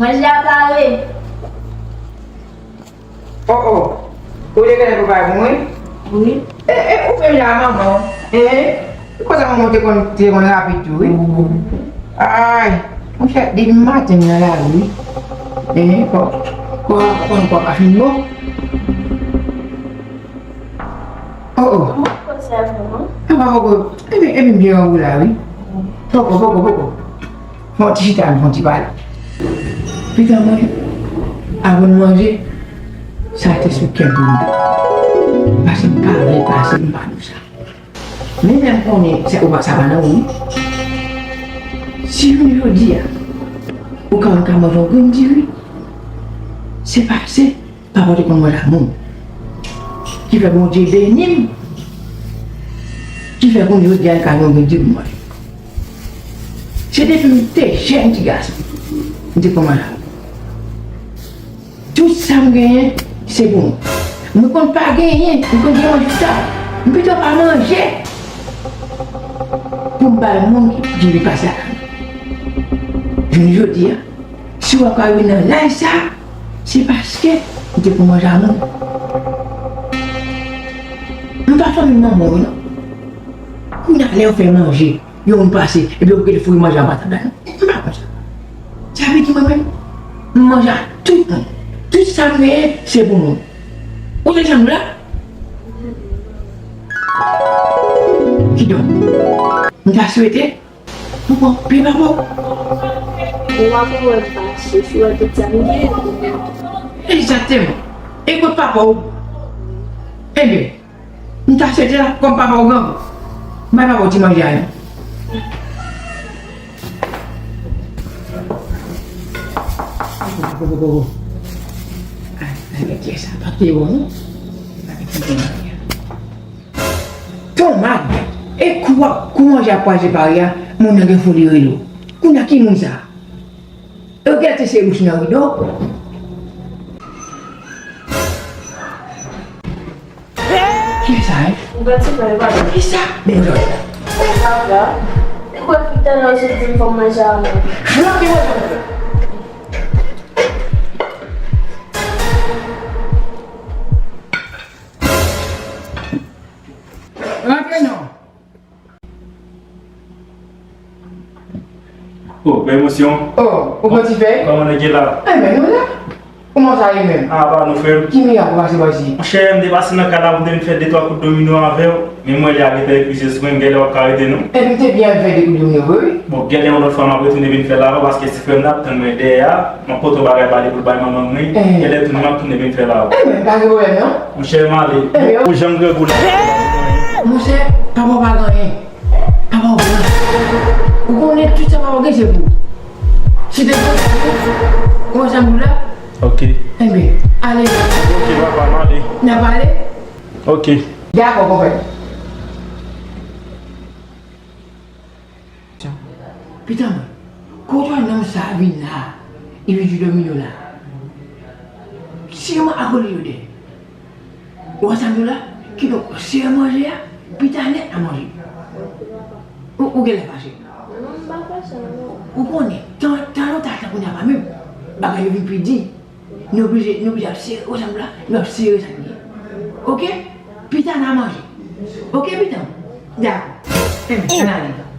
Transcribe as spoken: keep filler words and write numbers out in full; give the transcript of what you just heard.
Manje a pare. Oh, oh. Ou te genlè prepare pou mwen? Wi. E, e, ou menm la, manman. E, konsa manman te konn, te konn rapid tou, wi. Ay, monchè, depi maten nan lari, wi. E, kò, kò, kò, kò pa fin bon. Oh, oh. Mwen konn sèvi, non? Apa poko, epi, epi byen ou la, wi. Poko, poko, poko. Fè yon ti chita, fè yon ti pale. Pitan mwen, avan n manje, sa te sou kè m pou m di. Paske m pa vle pase m pa di w sa. Men lè m konnen se ou pa sa pa nan ou. Si jounen jodi a, ou ka, ou ka manje yon grenn diri, se pase Papa te konn manje a moun. Ki fè Bondye beni m. Ki fè kounye a jodi a l ka yon bondye pou mwen. Se depi m te jèn ti gason, m te konn manje a moun. Tout sa m genyen, se pou mwen. Mwen konn pa genyen, mwen konn genyen manje sa. M pito pa manje pou m bay moun ki, ki vin pase lakay mwen. Jounen jodi a, si w ap ka rive nan laj sa, se paske m te konn manje a moun. M pa fanmi manman w, non. Kounye a, lè yo fè manje, yon moun pase, epi yo kite fouri manje anba tab la, non. M pa konn sa. Sa vle di mwen menm, m manje a tout moun. Tout sa m genyen, se pou moun. Ou te janm la? Kidonk, m ta swete Ou pran pye papa w. Ou pa konn wè m fache, si w wè tout sa m gen. Egzakteman. E kot papa w? Enben, m ta swete la, kòm papa w grangou, bay papa w ti manje a non. Ay, ay, nèg sa pa te bon non. Tonmad, e kou ap, kou manje ap kwaze pari a, moun nan gen foli rele w. Kounye a ki moun sa? E w genlè te se wouch nan rido. Kiyès sa, en? Ou pati mwen, papa. Kisa? Men jòj. Papa, ou kwè ki talè w sot di m fò m manje a mwen? Flanke mwen, flanke mwen. Rantre non. Oh, men emosyon. Oh, ou pran ti fèy? Kòman nèg ye la? Enben, nou la. Kòman sa ye menm? Ah, pa nou, frè m. Ki mirak ou pase bò isi? Monchè, m te pase nan kay la pou m te vin fè de twa kout domino avè w. Men m wè lè a gentan epuize sou mwen, m genlè w ap ka rete non. Epi m te byen fè de kout domino vre, wi. Bon, genlè yon lòt fwa m ap retounen vin fè l avè w, paske ti frè m nan ap tann mwen dèyè a. M ap pote yon bagay ba li pou l bay manman m, wi. Eh. Genlè tou, m ap tounen vin fè la. Eh, men pa gen pwoblèm, non. Monchè, m ale. Eh, yo. Ou janm grangou la. Monchè, papa w pa gen anyen. Papa w blan. Ou konnen tout sa papa w gen, se pou ou. Si te konsa, ou wè sa m di w la? Ok. Enben, ale. Ok, papa, m ale. N ap ale? Ok. Dakò, konpè. Pitan mwen, kote w wè nonm sa a vin la, li vin jwe domino la? Siman akoz li yo de. Ou wè sa m di w la? Kidonk, sere manje a, pita nèt a manje. Ou, ou genlè fache? Non, m pa fache, non. Ou konnen, tan, tan lontan, tan kounye a pa menm. Bagay yo vin pi di. Nou oblije, nou oblije ap sere, ou wè sa m di w la? Nou ap sere sa n gen. Oke? Pita n a manje. Oke, pita? Dakò. Enben, ann ale.